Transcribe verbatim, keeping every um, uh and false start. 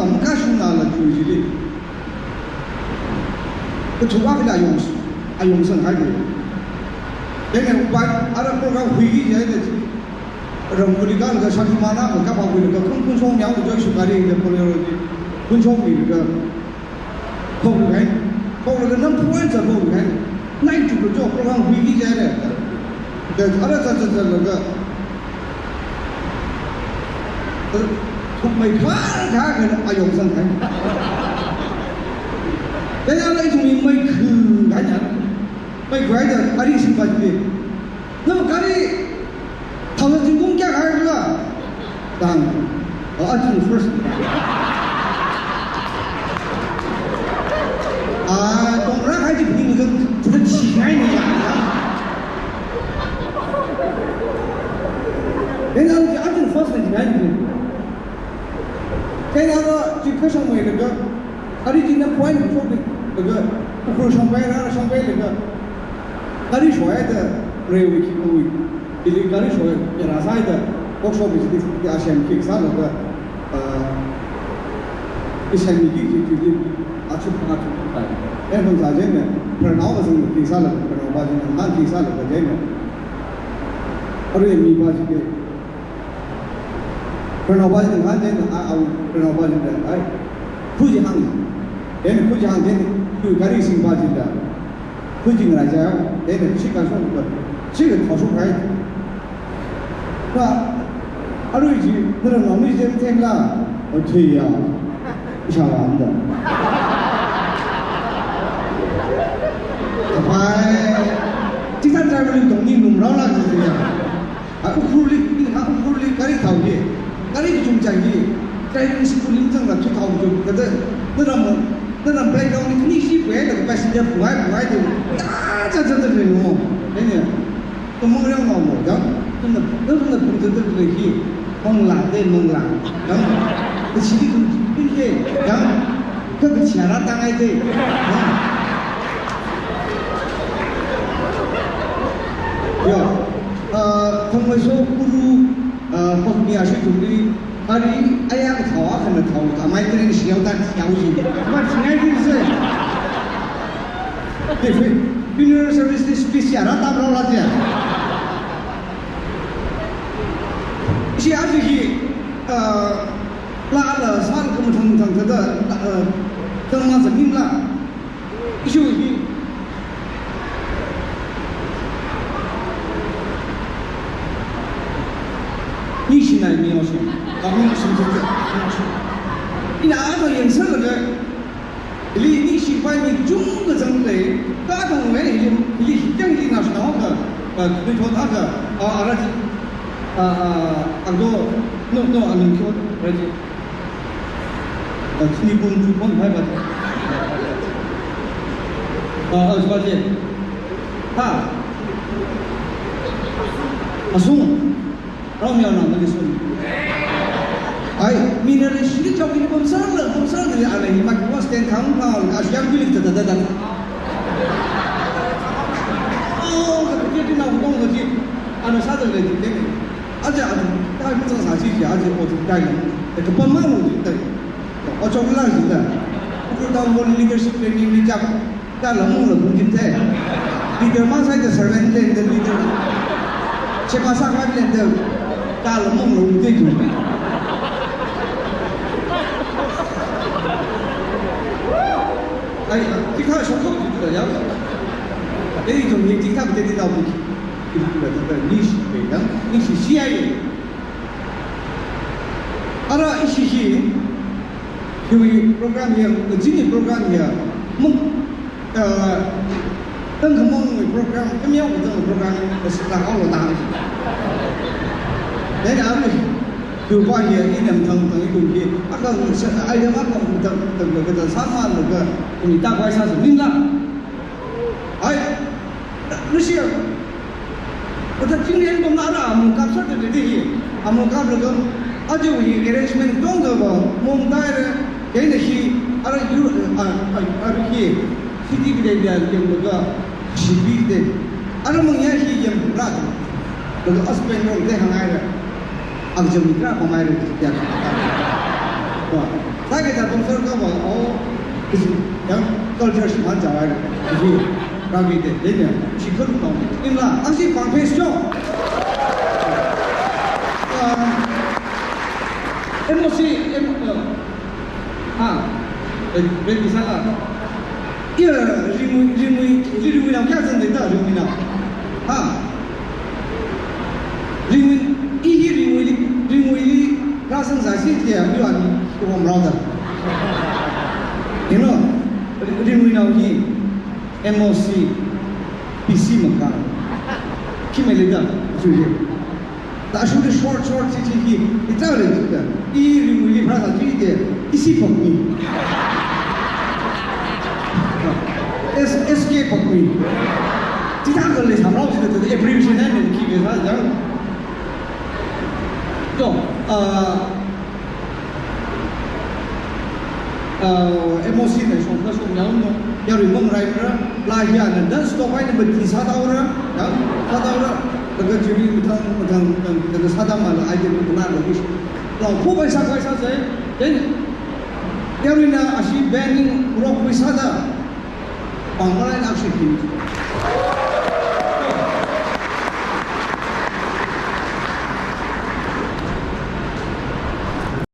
Makashungnala tui chili. Kathumwui ayong, ayong sanghaida. Then upai, ara program huiki jihaida. Ramkuli kalaga Shaktiman na, kapakhuilaga, khun, khun shong yang, joy shukari, the Bolero ji. Khun shong milaga. Khokluihai. Khoklaga namphun cha khokluihai. Nai chu chu program huiki jihaida. Then ara cha cha cha laga. Thukmei kha kha kha ayong sanghai. Then ara ithumwui mei khu haida. Mei khu haida, gari singpa ji. Nava gari thao zingkum kayākha haikhala? Tang. Oh, aja first. Ah, tongra hai ji ping kan, thada chi ngai ni ya. Then aja, aja first ni ngai ni. Then ara ji kasang mei laga, gari jina point shoklaga, Ukhrul shongpai, rāra shongpai laga, gari shohaida, railway ki kui. Ili gari shoi, yara sāhaida, workshop is this, the Asian kick sālaga, uh, Asian kick ji, ji, ji, achu, achu, tai. Then from Zazen, Pranao was in the kick sālaga, Pranao was in the man kick sālaga, then. Arui mipa ji ke. Pranao pa jina ngahān chieina, a, a, Pranao pa jina, ai, khuji hāng. Then khuji hāng chieina, khui gari singpa jina. Khuji ngarā ja, then chi kasong ka, chi kathao shokhai. Pa, arui ji, nara naonui ji themla, o thui ya. Isha wa anda. Pai, chi kan driver li tongni num rao la ji ya. A Ukhrulli, a Ukhrulli gari thao hi. Gari kachungchang hi. Driving school lim zangla thao chung. Kada, naram, naram playground ni khani shi pui, laga passenger pui, pui, de. Cha, cha, cha, cha, no. Ene. Tumung rang no, no, dang. Tuna, tuna pung, tuna, tuna hi. Mangla, de, mangla. Dang. Kachili kum, pin, de. Dang. Ka, kachi ara tangai, de. Dang. Yo. Ah, thangmeiso uru, ah, pakmi ashi thumli, ari aya kathao akhana thao, amai train shiyao tan shiyao ji. Mat singai din se. Defi, funeral service ni speech ya, rata brau la dia. Ishi aji hi, ah, la ala san kamathang thang kada, ah, tangma zamin la. Issue hi. Ningshinai mi oshi. Ka mi oshi mi oshi. Ina ato yangserlaga. Ili ningshipai mi chungkha zanglei. Katonga ili, ili hikyan ili national ka. Ka, ka, ka, ka, ah, ara ji. Ah, ah, ando, no, no, anung kyo, ara ji. Ah, chini pung chu pung hai ba. Ah, ah, swa je. Ha. Asung. Rao mi ana mali sung. Ai, mina le shini chao kini pung sar le, pung sar le, ana hi mak was ten kang kang, as yang bilik ta ta ta ta. Oh, ka kiti na pung ka ji. Ana sa ta le ji. Aja, aja, ta mi zang sa chi chi, aja, o, ta, ta, ta, ka pa ma lo, ta, ta. O, chong la, ta. Ku ta mo leadership training ni chap, ta la mo la, ku jin te. Leader ma sai ta servant le, ta leader. Che pa sa ka le, ta. Ta la mo lo, ta, ta. Ai, ti ka shong ko, ta, ya. Ei, to, ni ti ka, ta, ta, ta, ta. Nishi, nishi, C I A. Ara ishi hi, hiwui program hi, kajini program hi, mung, eh, tangkhamangwui program, kamiyao katang program, kasila hao lo tang. Then ara, hiwui pa hi, ina thang thang ikum hi, aka, ai, aka, thang thang thang, sama lo ka, kami ta kwai sa su, ning la. Ai, Lucia. Kata chingrian pamna ara amung kapsā ta ta hi. Amung kaplaga, aja hi arrangement tongda ba, mong tai re, kaina hi, ara yu, a, a, ara hi, city kida kida yanglaga, shibi de. Ara mangya hi yanglaga, laga aspen yong de hangai re. Aja mi kra pamai re, ya. Ba. Sāki ta concert kava, oh, ishi, yang culture shimān chāvai, ishi, rāki te, dene, shi kharu tong, inla, ashi pāng phase jo. Ah, M O C, M-, uh, ha, eh, ben bisa la. Iya, Ringwui, Ringwui, Ringwui nao kayā zangda ta, Ringwui nao. Ha. Ringwui, i hi Ringwuili, Ringwuili rāzang sāsi jiakha, mi wan kuhom rao da. You know, Ringwui nao hi M O C, P C makha. Khi mei leida, chu hi. Tashuli short, short, chi, chi, hi, i tau le, chi, da. I Ringwuili pharāsā chi te, ishi pakmi. S, S K pakmi. Chi ta ka le samrao chi te, abbreviation hai men ki ke sa jang. To, ah, ah, M O C na shong ka shong yao no, yarui mang rai ra, la ya na dance to pai na mati sāda ra, ya, sāda ra, laga jiri mathang, mathang, mathang, mathang sāda ma la, ai de ma la lo ishi. Lo, ko bai sā, bai sā sai, then, yaruina ashi band ning rock bai sāda, pāng malai na ashi kin.